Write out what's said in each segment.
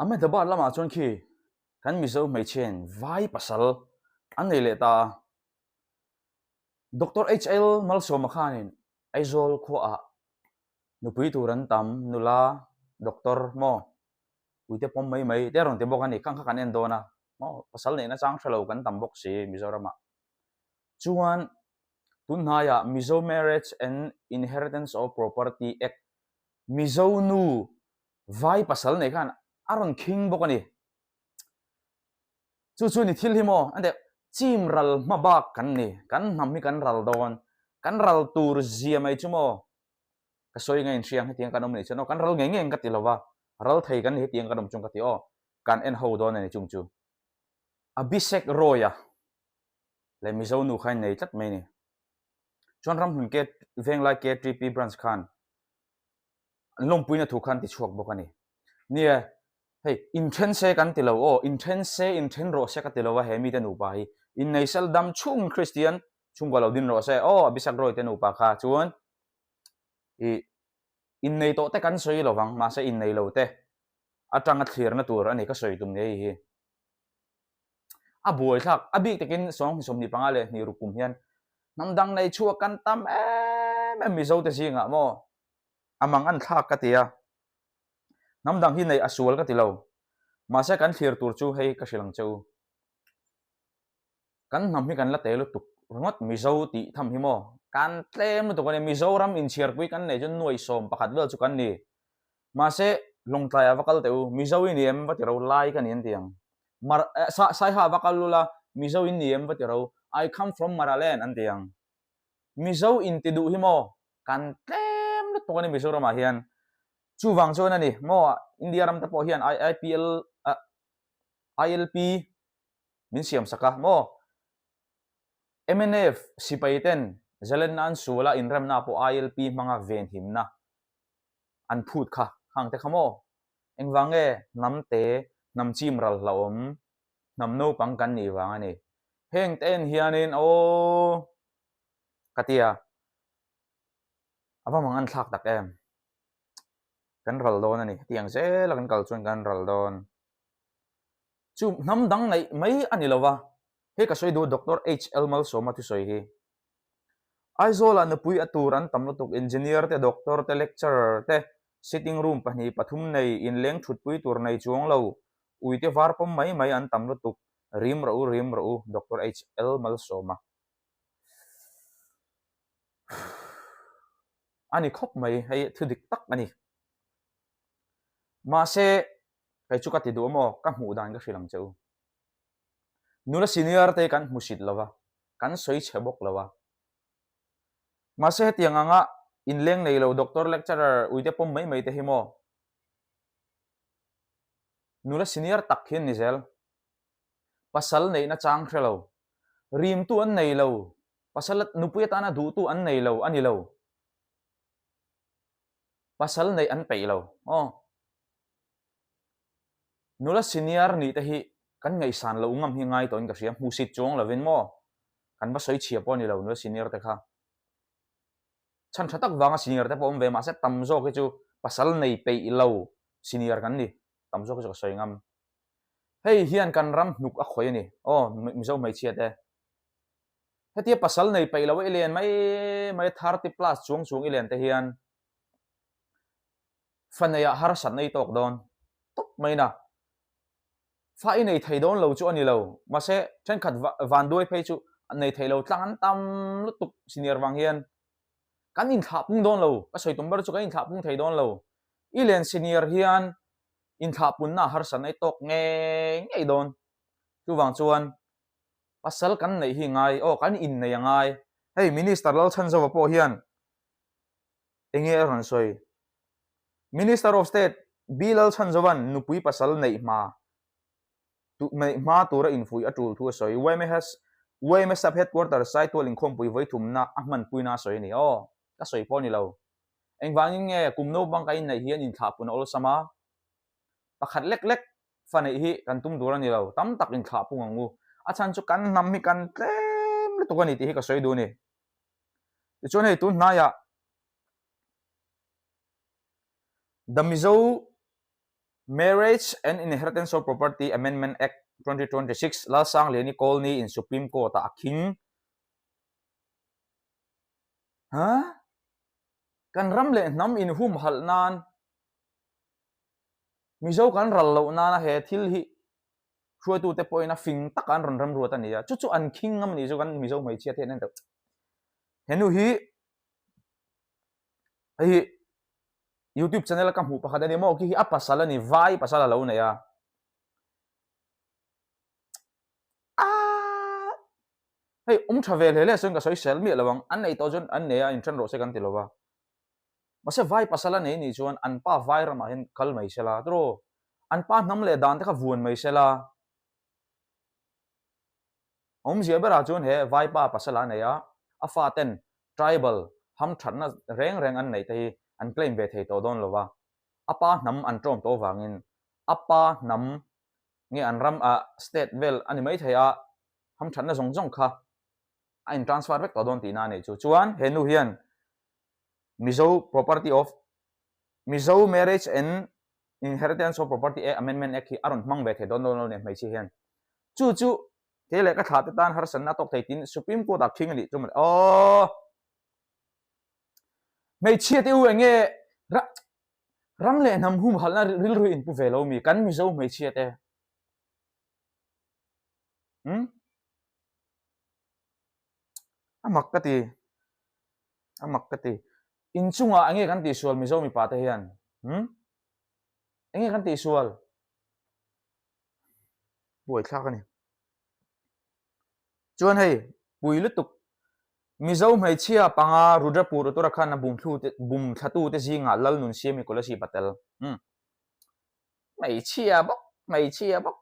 Ahmedabad lamah chuan khi kan Mizo hmeichhiain vai pasal an nei leh ta a. Doctor HL Malsawma khanin Aizawl khuaah nupui tur an tam, nula, doctor maw, puite pawm mai mai te a rawn ti bawk a ni. Khang kha kan en dawn a, maw pasal neihna chang hre lo kan tam bawk si Mizoramah. Chuan tun hnaiah Mizo Marriage and Inheritance of Property Act Mizo nu vai pasal nei khan a rawn khing bawk a ni. Chu chu ni thil hi maw an teh chim ral hma bak kan ni, kan hnam hi kan ral dawn, kan ral tur zia mai chu maw ka sawi nge inhriang hetiang kan awm nih chuan aw kan ral ngei ngei ang ka ti lo va, ral thei kan ni hetiang kan awm chung ka ti aw, kan en ho dawn a ni chung chu. Abhishek Roy-a leh Mizo nu kha a innei tlat mai a ni. Chuan Ramhlun K Venglai KTP branch khan an lawmpuina thu khan ti chhuak bawk a ni. Nia, hei inthen se kan ti lo aw, inthen se inthen rawh se ka ti lo a he mite nupa hi. Innei sel dam chhung Kristian chhungkua lo din rawh se aw Abishak Roy te nupa kha chuan i innei tawh te kan sawi lovang mahse innei lo te atanga thlirna tur a ni ka sawi tum ni hei hi. A buaithlak a bik takin 2025 ruk kum hian hnam dang nei chhuak kan tam em em Mizo te zingah maw a mang an thlak ka ti a, hnam dang hi neih a sual ka ti lo mahse kan thlir tur chu hei ka hrilh ang che u. Kan hnam hi kan la te lutuk ringawt Mizo tih tham hi maw kan tlem lutuk a ni Mizoram inchhiarpui kan nei chu nuai 11 vel chu kan ni mahse Lawngtlai ah va kal teh u Mizo i ni em va ti ro lai ka ni an ti ang Mar eh sa Saiha ah va kal lul a Mizo in ni em va ti ro I come from Maraland an ti ang Mizo in ti duh hi maw kan tlem lutuk a ni Mizoram ah hian chuvang chuan a ni maw India ram te pawh hian IIPL ah ILP min siam sak a maw? Mnf sipai ten zalenna an sual a inremna pawh ILP hmanga venhimna an phut kha khang te kha maw? Engvang nge hnam te hnam chim ral hlauhawm hnam naupang kan nih vang a ni. Heng te en hianin aw ka tia a va mang an thlak tak em? Kan ral dawn a ni. Hetiang zel a kan kal chuan kan ral dawn. Chu hnam dang neih mai a ni lo va, hei ka sawi duh Doctor HL Malsawma thusawi hi. Aizawlah nupui a tur an tam lutuk, engineer te, doctor te, lecturer te, sitting room pahnih pathum nei, inleng thutpui tur nei chuang lo, uite var pawm mai mai an tam lutuk, rim rawh u, rim rawh u, Doctor HL Malsawma. A ni khawp mai, hei thu dik tak a ni. Mahse, Kei chu ka ti duh maw? Ka hmuh dan ka hrilh ang che u. Nula senior te kan hmu sit lo va, kan sawi chhe bawk lo a. Mahse hetiang anga inleng nei lo doctor lecturer uite pawm mai mai te hi maw? Nula senior tak hi an ni zel. Pasal neihna chang hre lo. Rimtu an nei lo. Pasal nupui atana duhtu an nei lo a ni lo. Pasal neih an peih lo. Aw. Nula senior nih te hi kan ngaihsan loh ngam hi ngai tawhin ka hria, hmuhsit chuang lovin maw kan va sawi chhia pawh a ni lo nula senior te kha. Chhan tha tak vanga senior te pawh awm ve mahse tam zawk hi chu pasal nei peih lo senior kan ni, tam zawk hi chu ka sawi ngam. Hei hian kan ram hnuk a khawih a ni, aw Mizo hmeichhia te. Hetia pasal nei peih lo i len mai mai 30 plus chuang chuang i len te hian Fa neiah harsatna i tawk dawn tawp mai na. Fa i nei thei dawn lo chu a ni lo, mahse thenkhat vanduai phei chu nei thei lo tlang an tam lutuk senior vang hian kan inthlah pung dawn lo, ka sawi tum ber chu kan inthlah pung thei dawn lo. I len senior hian inthlah punna harsatna i tawk ngei ngei dawn. Chuvang chuan pasal kan neih hi ngai, aw kan innei a ngai. Hei Minister Lalchhanzova pawh hian Enge a rawn sawi? Minister of State B Lalchhanzova'n nupui pasal neih hma neih hma tura infuih a tul thu a sawi. YMS YMS Sub Headquarters Saitual inkhawmpui vawithumna a hmanpuina a sawi a ni. Aw, ka sawi pawh a ni lo. Engvangin nge kum naupang ka inneih hian inthlahpun a awlsam a? Pakhat lek lek fa neih hi kan tum tur a ni lo. Tam tak inthlahpung ang u. A chhan chu kan hnam hi kan tlem lutuk a ni tih hi ka sawi duh a ni. Tichuan hei tun hnaiah The Mizo. Marriage and Inheritance of Property Amendment Act 2026 Lalsangliani Colney in Supreme Court ah a khing. Ha? Kan ram leh hnam inhumhalh nan Mizo kan ral loh nana he thil hi hruaitute pawhin a fing taka an rawn remruat a ni a, chu chu an khing ngam a nih chu kan Mizo hmeichhia te hian an reuh. He nu hi hei hi YouTube channel a ka hmuh pakhat a ni maw khi hi a pasal a ni vai pasal a lo nei a. Aaa hei awm tha ve hle hle sawn ka sawi sel miah lo ang, an nei tawh chuan an nei a inthen rawh se kan ti lo va. Mahse vai pasal a nei nih chuan an pa vai ramah hian kal mai sela tiraw? An pa hnam leh dan te kha vuan mai sela. Awmzia berah chuan he vai pa pasal a nei a, a fa ten tribal hamthatna reng reng an neih te hi an claim ve thei tawh dawn lo va. A pa hnam an ṭawm tawh avangin a pa hnam nge an ram ah state vel a ni maithei a, hamthatna zawng zawng kha a in transfer vek tawh dawn tihna a neih chu. Chuan he nu hian Mizo Property of Mizo Marriage and Inheritance of Property Act Amendment Act hi a rawn hmang ve thei dawn dawn lo nia hmeichhia hian. Chu chu kei leh ka thlah te tan harsatna a tawk thei tiin Supreme Court ah khing a nih chu mawle. Aww! Hmeichhia te u enge ram leh hnam humhalhna rilru in pu ve lo mi kan Mizo hmeichhia te. Hmm? A mak ka ti. A mak ka ti. Inchungah enge kan tihsual Mizo mipa te hian? Hmm? Enge kan tihsual? Buaithlak a ni. Chuan hei, pui lutuk. Mizo hmeichhia panga Rudrapur Uttarakhand a bumthlu te bumthlatu te zingah Lalnunsiami Kolasib a tel. Hmm. Hmeichhia bawk, hmeichhia bawk.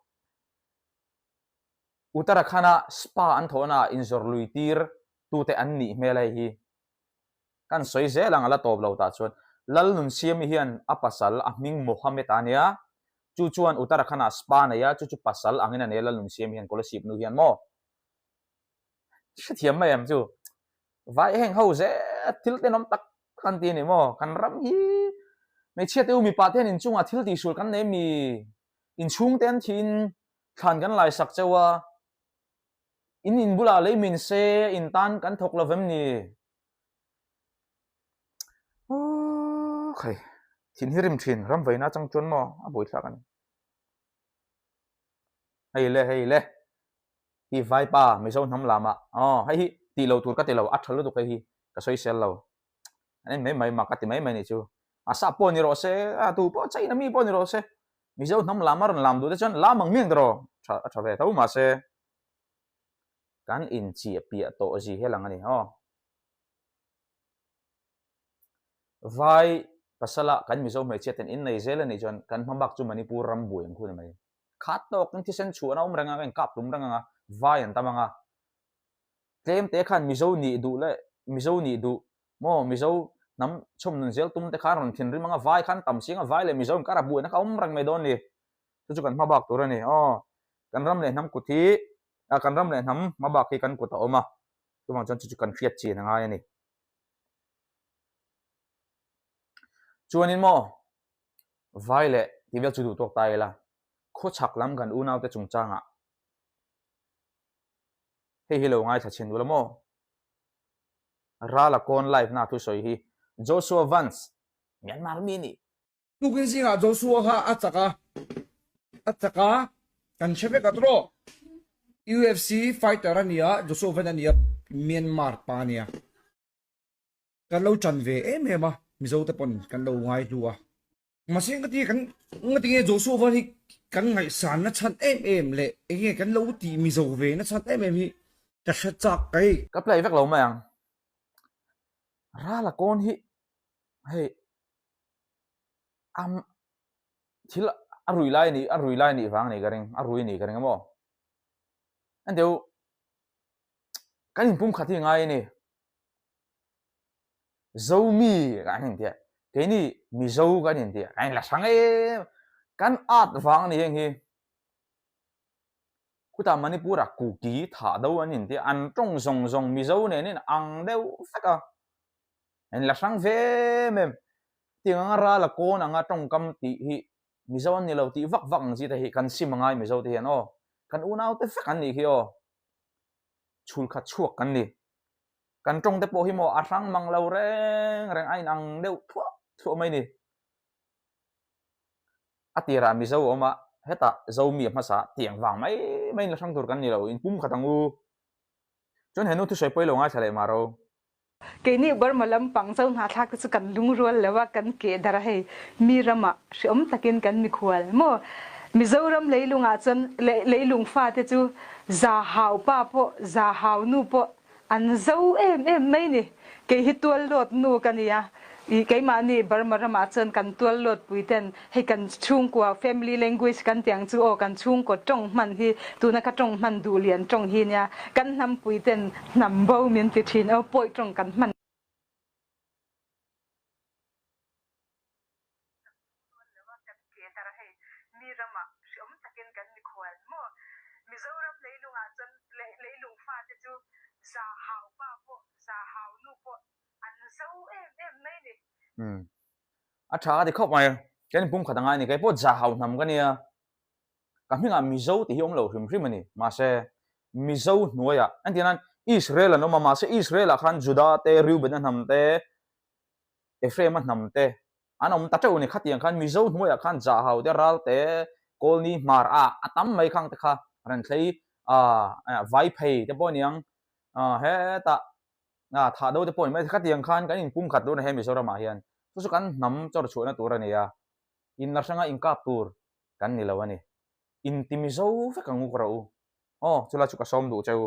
Uttarakhand-a spa an thawhnaah inzawrh lui tir tute an nih hmel hei hi. Kan sawi zel ang a la tawp lo tah chuan Lalnunsiami hian a pasal a hming Mohammed a nia, chu chuan Uttarakhand-ah spa nei a, chu chu pasal angin a nei a Lalnunsiami hian Kolasib nu hian maw? Hrethiam mai em chu? Vai heng ho zet thil tenawm tak tak an ti a ni maw? Kan ram hi hmeichhia te u mipa te hian inchungah thil tihsual kan nei mi? Inchhung te an thiin thlan kan laisak cheu a, in in bulah lei min se in tan kan thawk lo vem ni? Aww khai, thin hi rim thin, ram vaina atang chuan maw a buaithlak a ni. Hei le hei le, hi vaipa Mizo hnam lamah aw hei hi tih lo tur ka ti lo, a tha lutuk hei hi ka sawi sel lo. An en mai mai mak a ti mai mai nih chu. A sap pawh ni rawh se, a tu pawh China mi pawh ni rawh se, Mizo hnam lam a rawn lam duh te chuan lam ang miang tawh tha a tha ve tho mahse kan inchiah piah tawh zi hi a lang a ni aw. Vai pasala kan Mizo hmeichhia ten innei zel a nih chuan kan hma bak chu Manipur ram buai ang khu ni mai. Khat tawk in thisen chhuahna a awm reng anga, inkap tum reng anga, vai an tam anga. Tlem te khan Mizo nih duh leh Mizo nih duh maw Mizo hnam chhawm nun zel tum te khan rawn thinrim anga vai khan tam si anga vai leh Mizo inkar a buaina kha awm reng mai dawn ni. Chu chu kan hma bak tur a ni. Aw kan ram leh hnam kut hi ah kan ram leh hnam hma bak hi kan kut a awm a, chuvang chuan chu chu kan hriat chin a ngai a ni. Chuanin maw vai leh tih vel chu duh tawk ta ila khawchhak lam kan unaute chungchangah Hei hi lo ngaithla chhin ula maw? Rala Kawn live na thusawi hi Joshua Vance, Myanmar mi ni. Tukin zingah Joshua kha a chak a, a chak a, kan hre vek a tawh. UFC fighter a nia, Joshua Van a nia, Myanmar pa a nia. Kan lo chan ve em em a, Mizo te pawn kan lo ngai hlu a. Mahse nga ti kan nga ti nge Joshua Van hi kan ngaihsan na chhan em em leh enge kan lo tih mizo ve na chhan em em hi ka hre chak kai. Ka play vek lo mai ang. Rala kawn hi hei am thil a rui lai ni a rui lai nih vang ni ka ring a rui ni ka ring amaw. An deuh kan inpumkhat hi ngai a ni. Zomi kan intia keini Mizo kan intia kan inla hrang em kan at vang a ni heng hi khutah Manipur ah Kuki thah do an intia an tawng zawng zawng Mizo nen in ang deuh vek a an inla hrang ve em em tiang anga ral a kawn anga tawngkam tih hi. Mizo an ni lo tih vak vak ang chi te hi kan sim angai Mizo te hian aw. Kan unau te vek an nih khi aw. Chhul khat chhuak kan ni. Kan tawng te pawh hi maw a hrang mang lo reng reng a inang deuh thluah thluah mai ni. A tirah Mizo a awm a, hetah Zomi a hmasa tiang vang mai mai in la hrang tur kan ni lo, in pum khat ang u. Chuan he nu thusawi pawi lo ngaithla leh mah ro. Keini Burma lampang zo hnahthlak te chu kan lungrual lo a, kan keh darh a hei mi ramah hreawm takin kan mikhual maw? Mizoram leilungah chuan leilung fate chu za hau pa pawh za hau nu pawh an zo em em mai ni. Kei hi tuallawt nu ka ni a, ih keimahni Burma ramah chuan kan tuallawt pui ten hei kan chhungkua family language kan tih ang chu aw kan chhungkaw tawng hman hi tuna ka tawng hman duh lian tawng hi nia kan hnampui ten hnam bo min ti thin aw pawi tawng kan hman Umm a tha ka ti khawp mai kan inpum khat angai a ni kei pawh zahau hnam ka nia ka hmingah Mizo tih hi awm lo hrim hrim a ni mahse Mizo hnuaiah engtin nan Israel an awm a mahse Israel ah khan Juda te Reuben a hnam te Ephraim a hnam te an awm ta teuh a ni khatiang khan Mizo hnuaiah khan zahau te ral te Kawlni hmar ah a tam mai khang te kha Renthlei ah Vaiphei te pawh a niang ah hetah a thah do te pawh ni mai khatiang khan kan inpum khat dawn a he Mizoram ah hian chu chu kan hnam chawr chhuahna tur a ni a, in la hranga inkap tur kan ni lo a ni. Inti Mizo vek ang u ka rawh u. Aw chulai chu ka sawm duh che u.